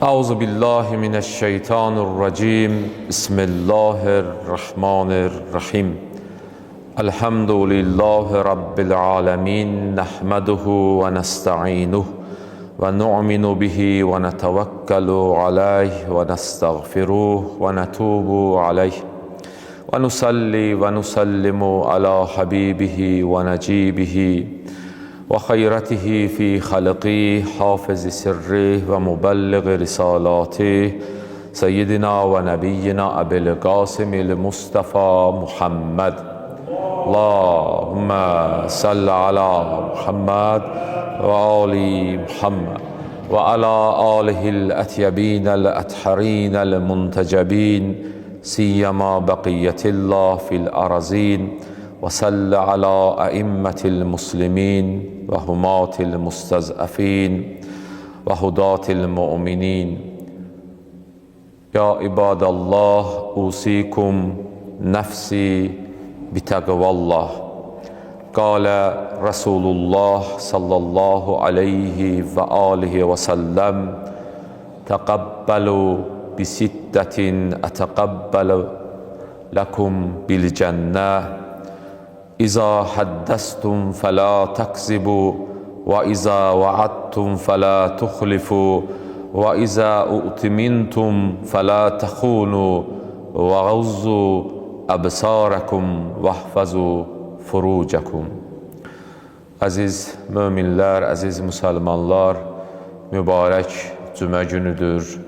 Euzu billahi mineşşeytanirracim. Bismillahirrahmanirrahim. Elhamdülillahi rabbil alamin. Nahmaduhu ve nesta'inuhu ve nu'minu bihi ve netevekkalu aleyh ve nestağfiruh ve netubu aleyh. Ve nusalli ve nusallimu ala habibihi ve necibihi ve hayretihi fi halqih, hafız sirrih ve mübelliğ risalatih, seyyidina ve nebiyyina Ebil Qasimil Mustafa Muhammed. Allahümme salli ala Muhammed ve ali Muhammed ve ala alihil etyebinel etharinel muntecebin siyema bakiyetillah fil arazin ve salli ala aimmetil muslimin ve humatil mustazafin ve hudatil mu'minin. Ya ibadallah, usikum nefsi bitaqvallah. Qala Rasulullah sallallahu aleyhi ve alihi ve sellem taqabbalu bisittetin etaqabbalu lekum bil cenneh. İza haddestum fela takzibu ve iza vaadtum fela tuhlifu ve iza u'timintum fela tehunu ve gazzu absarakum vahfazu furucakum. Əziz möminlər, əziz müsəlmanlar, mübarək cümə günüdür.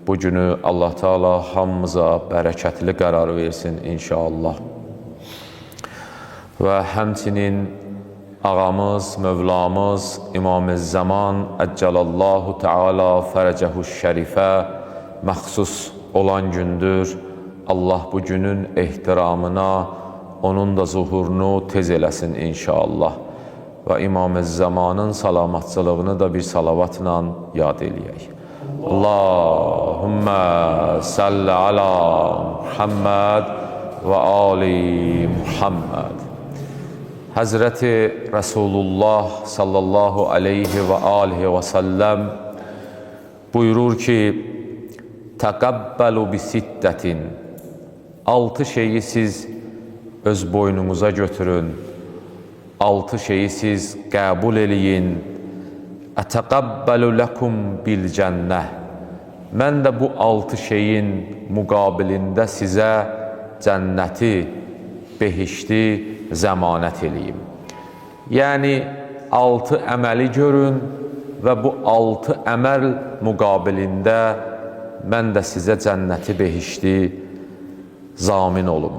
Bu günü Allah Teala hamımıza bərəkətli qərar versin inşallah. Və həmçinin ağamız, Mövlamız İmam-ı Zaman Əccalallahu Teala fərəcəhu şərifə məxsus olan gündür. Allah bu günün ehtiramına onun da zuhurunu tez eləsin inşallah. Və İmam-ı Zamanın salamatçılığını da bir salavatla yad eləyək. Allahümme salli ala Muhammed və ali Muhammed. Həzrəti Resulullah sallallahu aleyhi və alihi və səlləm buyurur ki, təqəbbəlu bi sittətin. 6 şeyi siz öz boynunuza götürün. 6 şeyi siz qəbul eləyin. Ətəqəbbəlu ləkum bil cənnəh. Mən də bu 6 şeyin müqabilində sizə cənnəti, behişti zəmanət eləyim. Yəni 6 əməli görün və bu 6 əməl müqabilində mən də sizə cənnəti, behişti zamin olum.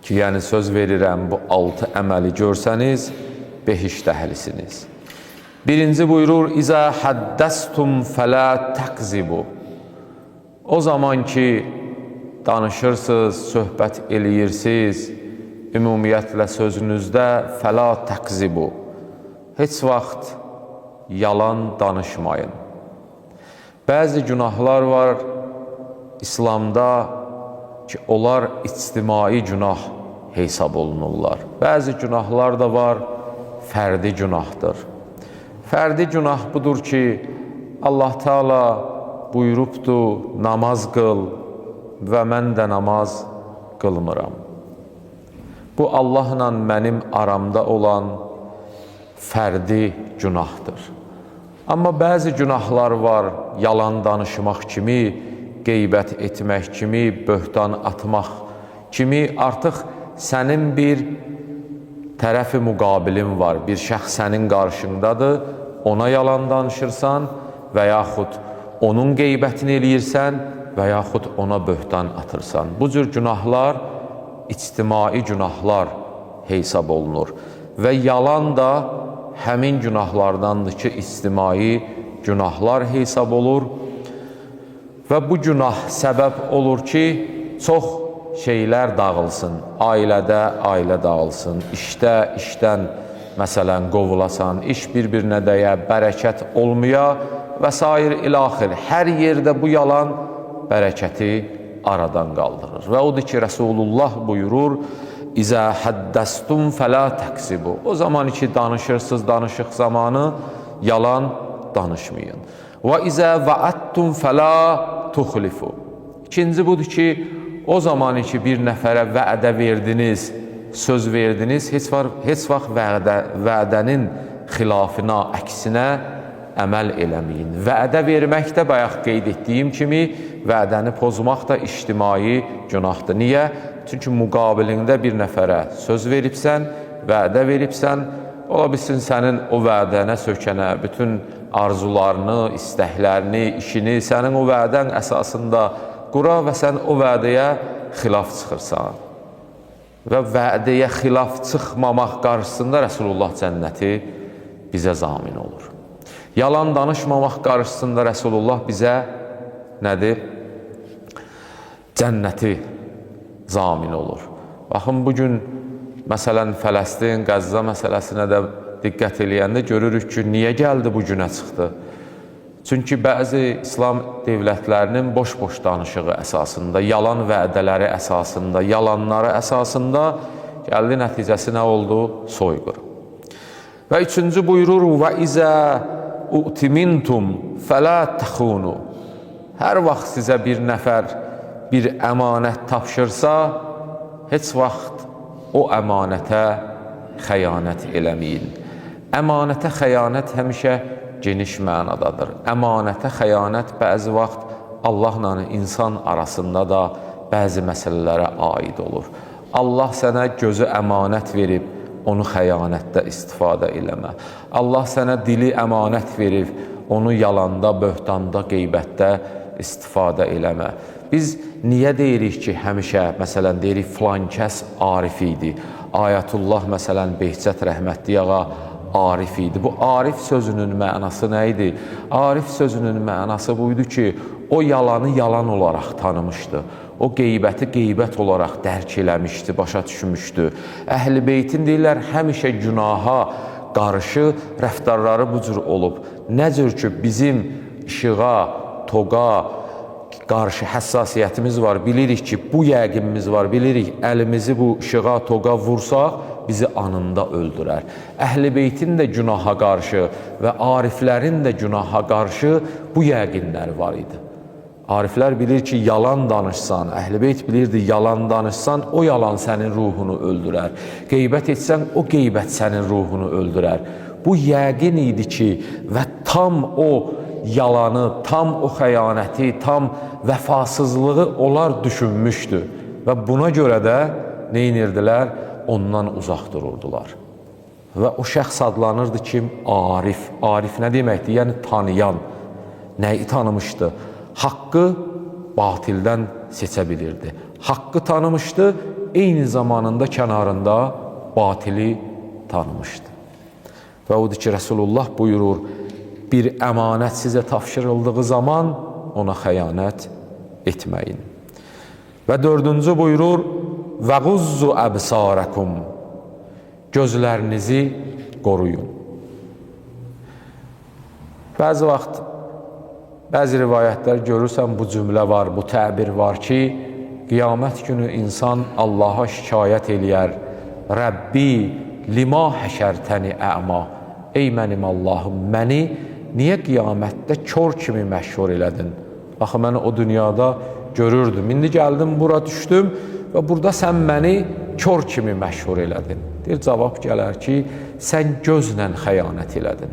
Ki, yəni söz verirəm, bu 6 əməli görsəniz, behişt əhlisiniz. Birinci buyurur, İzə həddəstum fələ təqzibu. O zaman ki, danışırsınız, söhbət eləyirsiniz, ümumiyyətlə sözünüzdə fəla təqzibu. Heç vaxt yalan danışmayın. Bəzi günahlar var İslamda ki, onlar ictimai günah hesab olunurlar. Bəzi günahlar da var, fərdi günahdır. Fərdi günah budur ki, Allah Teala buyurubdu, namaz qıl və mən də namaz qılmıram. Bu, Allahla mənim aramda olan fərdi günahdır. Amma bəzi günahlar var, yalan danışmaq kimi, qeybət etmək kimi, böhtan atmaq kimi artıq sənin bir tərəfi müqabilin var, bir şəxs sənin qarşındadır, ona yalan danışırsan və yaxud onun qeybətini eləyirsən və yaxud ona böhtan atırsan. Bu cür günahlar ictimai günahlar hesab olunur və yalan da həmin günahlardandır ki, ictimai günahlar hesab olur və bu günah səbəb olur ki, çox şeylər dağılsın. Ailədə ailə dağılsın, işdə işdən məsələn qovulasan, iş bir-birinə dəyə, bərəkət olmaya və sair ilaxır. Hər yerdə bu yalan bərəkəti aradan qaldırır. Və odur ki, Resulullah buyurur, İzə həddəstum fələ təksibu. O zaman ki, danışırsınız, danışıq zamanı yalan danışmayın. Və izə va'adtum fəla tuxlifu. İkinci budur ki, o zaman ki bir nəfərə vədə verdiniz, söz verdiniz, heç vaxt vədənin xilafına, əksinə əməl eləməyin. Vədə vermək də bayaq qeyd etdiyim kimi, vədəni pozmaq da ictimai günahdır. Niyə? Çünki müqabilində bir nəfərə söz veribsən, vədə veribsən, ola bilsin sənin o vədənə sökənə bütün arzularını, istəklərini, işini sənin o vədən əsasında qura və sən o vədəyə xilaf çıxırsan. Və vədəyə xilaf çıxmamaq qarşısında Rəsulullah cənnəti bizə zamin olur. Yalan danışmamaq qarşısında Rəsulullah bizə nədir? Cənnəti zamin olur. Baxın, bugün məsələn Fələstin, Qəzza məsələsinə də diqqət eləyəndə görürük ki, niyə gəldi bu günə çıxdı? Çünki bəzi İslam devlətlərinin boş-boş danışığı əsasında, yalan vədələri əsasında, yalanları əsasında gəldi, nəticəsi nə oldu? Soyqırım. Və üçüncü buyurur, və izə u'timintum fələ təxunu. Hər vaxt sizə bir nəfər bir əmanət tapşırsa, heç vaxt o əmanətə xəyanət eləməyin. Əmanətə xəyanət həmişə geniş mənadadır. Əmanətə xəyanət bəzi vaxt Allahla insan arasında da bəzi məsələlərə aid olur. Allah sənə gözü əmanət verib, onu xəyanətdə istifadə eləmə. Allah sənə dili əmanət verib, onu yalanda, böhtanda, qeybətdə istifadə eləmə. Biz niyə deyirik ki, həmişə, məsələn, deyirik, filan kəs arif idi. Ayətullah, məsələn, Behçət rəhmətli ağa arif idi. Bu arif sözünün mənası nə idi? Arif sözünün mənası buydu ki, o yalanı yalan olaraq tanımışdı. O qeybəti qeybət olaraq dərk eləmişdi, başa düşmüşdü. Əhl-i Beytin deyirlər, həmişə günaha qarşı rəftarları bu cür olub. Nə cür ki, bizim işığa, toqa qarşı həssasiyyətimiz var, bilirik ki, bu yəqinimiz var, bilirik əlimizi bu işığa, toqa vursaq, bizi anında öldürər. Əhl-i Beytin də günaha qarşı və ariflərin də günaha qarşı bu yəqinləri var idi. Ariflər bilir ki, yalan danışsan, Əhl-i Beyt bilirdi, yalan danışsan, o yalan sənin ruhunu öldürər. Qeybət etsən, o qeybət sənin ruhunu öldürər. Bu yəqin idi ki, və tam o yalanı, tam o xəyanəti, tam vəfasızlığı onlar düşünmüşdü. Və buna görə də nə edirdilər? Ondan uzaq dururdular. Və o şəxs adlanırdı kim? Arif. Arif nə deməkdir? Yəni tanıyan. Nəyi tanımışdı? Haqqı batildən seçə bilirdi. Haqqı tanımışdı, eyni zamanında kənarında batili tanımışdı. Və odur ki, Rəsulullah buyurur, bir əmanət sizə tapşırıldığı zaman ona xəyanət etməyin. Və dördüncü buyurur, və quzzu əbsarəkum, gözlərinizi qoruyun. Bəzi vaxt, bəzi rivayətlər görürsən, bu cümlə var, bu təbir var ki, qiyamət günü insan Allaha şikayət eləyər. Rəbbi lima həşərtəni əma. Ey mənim Allahım, məni niyə qiyamətdə kör kimi məşhur elədin? Axı, məni o dünyada görürdüm. İndi gəldim, bura düşdüm və burada sən məni kör kimi məşhur elədin. Deyir, cavab gələr ki, sən gözlə xəyanət elədin.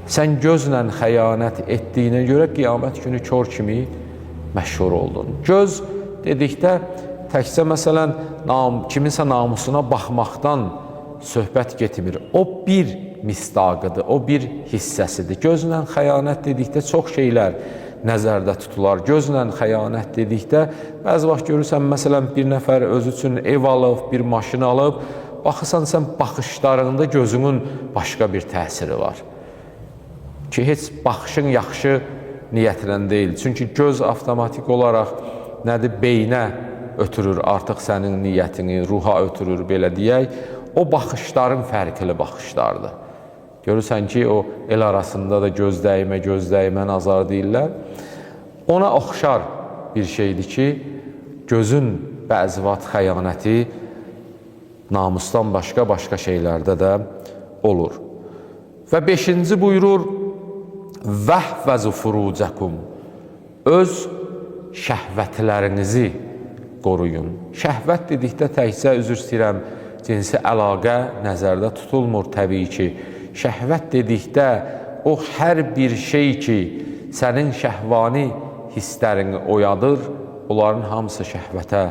Sən gözlə xəyanət etdiyinə görə qiyamət günü kör kimi məşhur oldun. Göz dedikdə təkcə məsələn, kiminsə namusuna baxmaqdan söhbət getmir. O bir misdaqıdır, o bir hissəsidir. Gözlə xəyanət dedikdə çox şeylər nəzərdə tutular. Gözlə xəyanət dedikdə bəzi vaxt görürsən, məsələn, bir nəfər özü üçün ev alıb, bir maşın alıb, baxırsan sən baxışlarında gözünün başqa bir təsiri var. Ki, heç baxışın yaxşı niyyətlə deyil. Çünki göz avtomatik olaraq nədir? Beynə ötürür artıq sənin niyyətini, ruha ötürür, belə deyək. O baxışların fərqli baxışlardır. Görürsən ki, o el arasında da göz dəymə, göz dəymə nazar deyirlər. Ona oxşar bir şeydir ki, gözün bəzi vaxt xəyanəti namusdan başqa-başqa şeylərdə də olur. Və beşinci buyurur, Vəhvəzu furucəkum. Öz şəhvətlərinizi qoruyun. Şəhvət dedikdə təkcə, üzr istəyirəm, cinsi əlaqə nəzərdə tutulmur təbii ki. Şəhvət dedikdə o hər bir şey ki, sənin şəhvani hisslərini oyadır, onların hamısı şəhvətə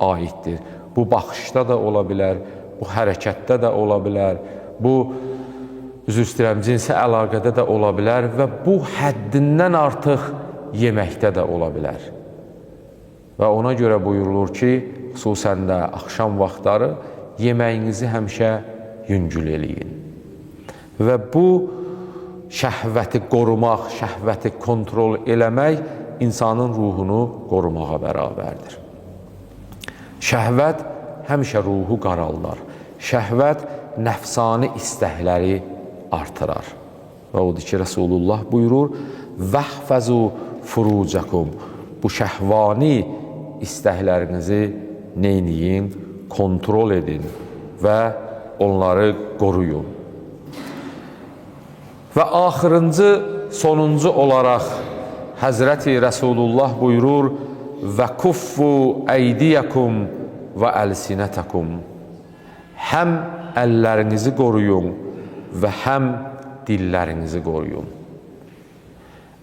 aiddir. Bu baxışda da ola bilər, bu hərəkətdə də ola bilər, bu, üzr istəyirəm, cinsi əlaqədə də ola bilər və bu həddindən artıq yeməkdə də ola bilər. Və ona görə buyurulur ki, xüsusən də axşam vaxtları yeməyinizi həmişə yüngül eləyin. Və bu şəhvəti qorumaq, şəhvəti kontrol eləmək insanın ruhunu qorumağa bərabərdir. Şəhvət həmişə ruhu qaraldar. Şəhvət nəfsani istəkləri artırar. Və odur ki, Rəsulullah buyurur, vəhfəzu furucəkum. Bu şəhvani istəklərinizi neyniyin, kontrol edin və onları qoruyun. Və axırıncı, sonuncu olaraq Həzrəti Rəsulullah buyurur, və kuffu əydiyəkum və əlsinətəkum. Həm əllərinizi qoruyun və həm dillərinizi qoruyun.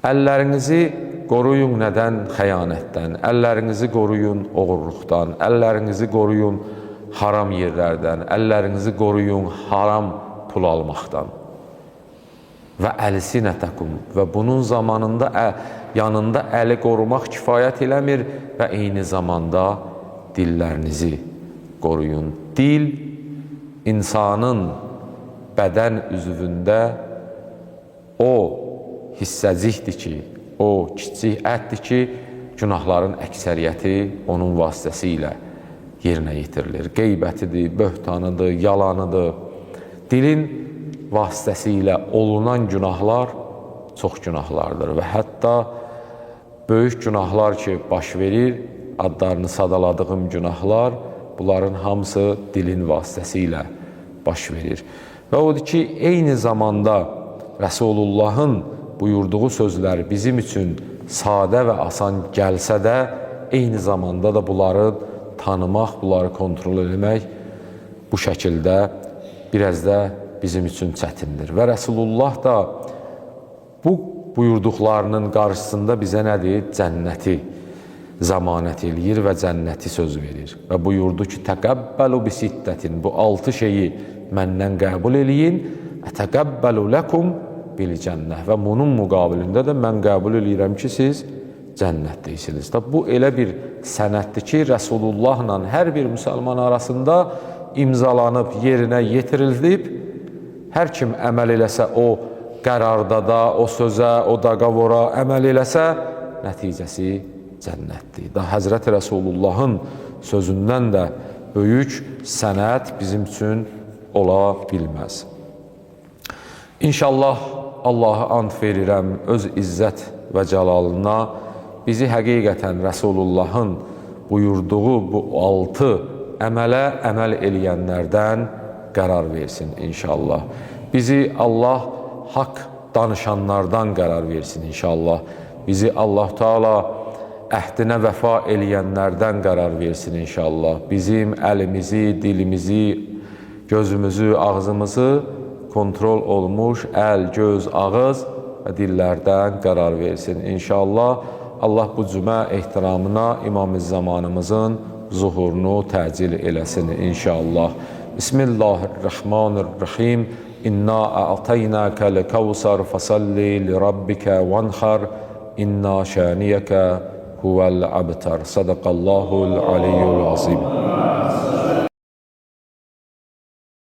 Əllərinizi qoruyun nədən? Xəyanətdən. Əllərinizi qoruyun oğurluqdan. Əllərinizi qoruyun haram yerlərdən. Əllərinizi qoruyun haram pul almaqdan. Və əlsinətəkum. Və bunun zamanında yanında əli qorumaq kifayət eləmir və eyni zamanda dillərinizi qoruyun. Dil insanın bədən üzvündə o hissəcikdir ki, o kiçik ətdir ki, günahların əksəriyyəti onun vasitəsilə yerinə yetirilir. Qeybətidir, böhtanıdır, yalanıdır. Dilin vasitəsilə olunan günahlar çox günahlardır və hətta böyük günahlar ki, baş verir, adlarını sadaladığım günahlar, bunların hamısı dilin vasitəsilə baş verir. Və odur ki, eyni zamanda Rəsulullahın buyurduğu sözlər bizim üçün sadə və asan gəlsə də, eyni zamanda da bunları tanımaq, bunları kontrol etmək bu şəkildə biraz da bizim üçün çətindir. Və Rəsulullah da bu buyurduqlarının qarşısında bizə nədir? Cənnəti zəmanət eləyir və cənnəti söz verir. Və buyurdu ki, təqəbbəlu bi sittətin, bu 6 şeyi məndən qəbul eləyin, ətəqəbbəlu ləkum bil cənnə. Və bunun müqabilində də mən qəbul eləyirəm ki, siz cənnətdəysiniz. Da bu elə bir sənəddir ki, Rəsulullahla hər bir müsəlman arasında imzalanıb, yerinə yetirilib, hər kim əməl eləsə o qərardada, o sözə, o daqavora əməl eləsə, nəticəsi cənnətdir. Da Həzrəti Rəsulullahın sözündən də böyük sənəd bizim üçün ola bilməz. İnşallah Allahı and verirəm öz izzət və cəlalına, bizi həqiqətən Rəsulullahın buyurduğu bu 6 əmələ əməl eləyənlərdən qərar versin inşallah. Bizi Allah haqq danışanlardan qərar versin inşallah. Bizi Allah Teala əhdinə vəfa eləyənlərdən qərar versin inşallah. Bizim əlimizi, dilimizi, gözümüzü, ağzımızı kontrol olmuş əl, göz, ağız və dillərdən qərar versin inşallah. Allah bu cümə ehtiramına İmam-ı zamanımızın zuhurunu təcil eləsin inşallah. Bismillahirrahmanirrahim. İnna a'taynakal kevser fasalli li rabbike venhar. İnna şaniyeke huvel abtar. Sadakallahul aliyyul azim.